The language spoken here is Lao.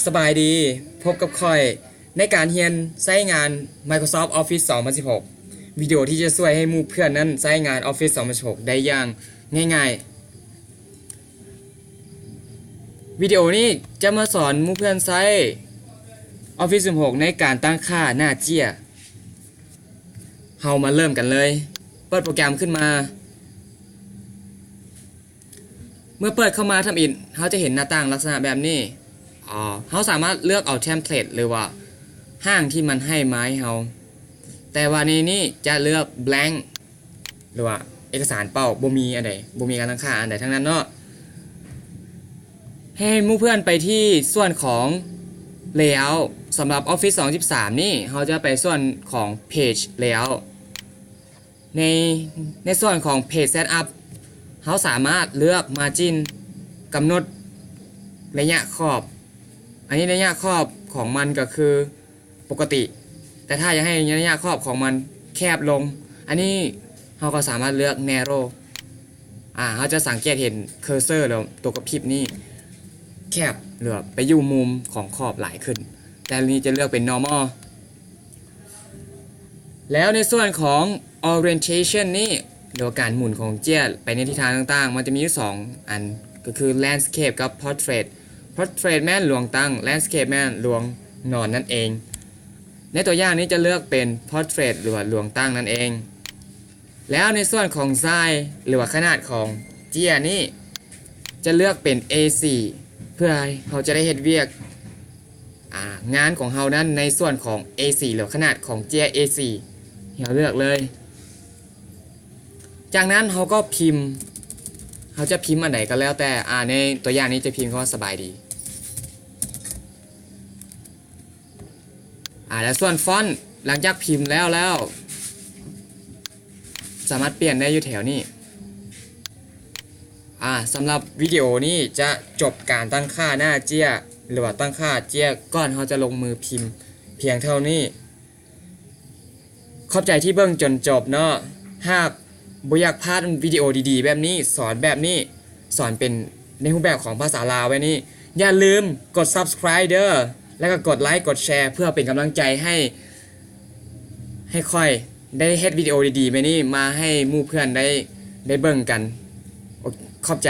ສະບາຍດີ, ພົບກັບຂ້ອຍໃນການຮຽນໃຊ້ງານ Microsoft Office ສອງພັນສິບຫົກ, ວິດີໂອທີ່ຈະຊ່ວຍໃຫ້ໝູ່ເພື່ອນນັ້ນໃຊ້ງານ Office ສອງພັນສິບຫົກໄດ້ຢ່າງງ່າຍໆ. ວິດີໂອນີ້ຈະມາສອນໝູ່ເພື່ອນໃຊ້ Office ສິບຫົກໃນການຕັ້ງຄ່າໜ້າເຈ້ຍ. ເຮົາມາເລີ່ມກັນເລີຍ. ເປີດໂປຣແກຣມຂຶ້ນມາ. ເມື່ອເປີດເຂົ້າມາທຳອິດ, ເຮົາຈະເຫັນໜ້າຕ່າງລັກສະນະແບບນີ້. ເຮົາສາມາດເລືອກເອົາເທັມເພລດ ຫຼືວ່າຮ່າງທີ່ມັນໃຫ້ມາໃຫ້ເຮົາ. ແຕ່ວ່າໃນນີ້ຈະເລືອກ blank ຫຼືວ່າເອກະສານເປົ່າ, ບໍ່ມີອັນໃດ, ບໍ່ມີການຕັ້ງຄ່າອັນໃດທັງນັ້ນເນາະ. ໃຫ້ໝູ່ເພື່ອນໄປທີ່ສ່ວນຂອງ layout. ສຳລັບ Office ສອງພັນສິບສາມນີ້, ເຮົາຈະໄປສ່ວນຂອງ Page Layout. ໃນ, ໃນສ່ວນຂອງ Page Setup ເຮົາສາມາດເລືອກ Margin ກຳນົດໄລຍະຂອບ. ອັນນີ້ໄລຍະຂອບຂອງມັນກໍຄືປົກກະຕິ, ແຕ່ຖ້າຢາກໃຫ້ໄລຍະຂອບຂອງມັນແຄບລົງ, ອັນນີ້ເຮົາກໍສາມາດເລືອກ Narrow. ອາ, ເຮົາຈະສັງເກດເຫັນ cursor ແລ້ວຕົວກະພິບນີ້ແຄບ ຫຼືວ່າໄປຢູ່ມຸມຂອງຂອບຫຼາຍຂຶ້ນ, ແຕ່ນີ້ຈະເລືອກເປັນ Normal. ແລ້ວໃນສ່ວນຂອງ Orientation ນີ້ ຫຼືວ່າການໝູນຂອງເຈ້ຍໄປໃນທິດທາງຕ່າງໆ, ມັນຈະມີຢູ່ສອງອັນ, ກໍຄື Landscape ກັບ Portrait. Portrait ແມ່ນລວງຕັ້ງ, Landscape ແມ່ນລວງນອນນັ້ນເອງ. ໃນຕົວຢ່າງນີ້ຈະເລືອກເປັນ Portrait ຫຼືວ່າລວງຕັ້ງນັ້ນເອງ. ແລ້ວໃນສ່ວນຂອງ Size ຫຼືວ່າຂະໜາດຂອງເຈ້ຍນີ້ ຈະເລືອກເປັນ A four ເພື່ອໃຫ້ເຮົາຈະໄດ້ເຮັດວຽກ ອາ ງານຂອງເຮົານັ້ນໃນສ່ວນຂອງ A four ຫຼືຂະໜາດຂອງເຈ້ຍ A four ໃຫ້ເຮົາເລືອກເລີຍ. ຈາກນັ້ນເຮົາກໍພິມ, ເຮົາຈະພິມອັນໃດກໍແລ້ວແຕ່, ອາ ໃນຕົວຢ່າງນີ້ຈະພິມຄຳວ່າສະບາຍດີ. ອາ ແລ້ວສ່ວນຟອນ ຫຼັງຈາກພິມແລ້ວແລ້ວ ສາມາດປ່ຽນໄດ້ຢູ່ແຖວນີ້. ອາ ສຳລັບວິດີໂອນີ້ຈະຈົບການຕັ້ງຄ່າໜ້າເຈ້ຍ ຫຼືວ່າຕັ້ງຄ່າເຈ້ຍ ກ່ອນເຮົາຈະລົງມືພິມພຽງເທົ່ານີ້. ຂອບໃຈທີ່ເບິ່ງຈົນຈົບເນາະ. ຫາກບໍ່ຢາກພາດວິດີໂອດີໆແບບນີ້, ສອນແບບນີ້, ສອນເປັນໃນຮູບແບບຂອງພາສາລາວແບບນີ້, ຢ່າລືມກົດ Subscribe ເດີ້ ແລ້ວກໍກົດໄລກົດແຊ ເພື່ອເປັນກຳລັງໃຈໃຫ້ ໃຫ້ຂ້ອຍໄດ້ເຮັດວິດີໂອດີໆແບບນີ້ມາໃຫ້ໝູ່ເພື່ອນໄດ້ ໄດ້ເບິ່ງກັນ. ໂອ ຂອບໃຈ.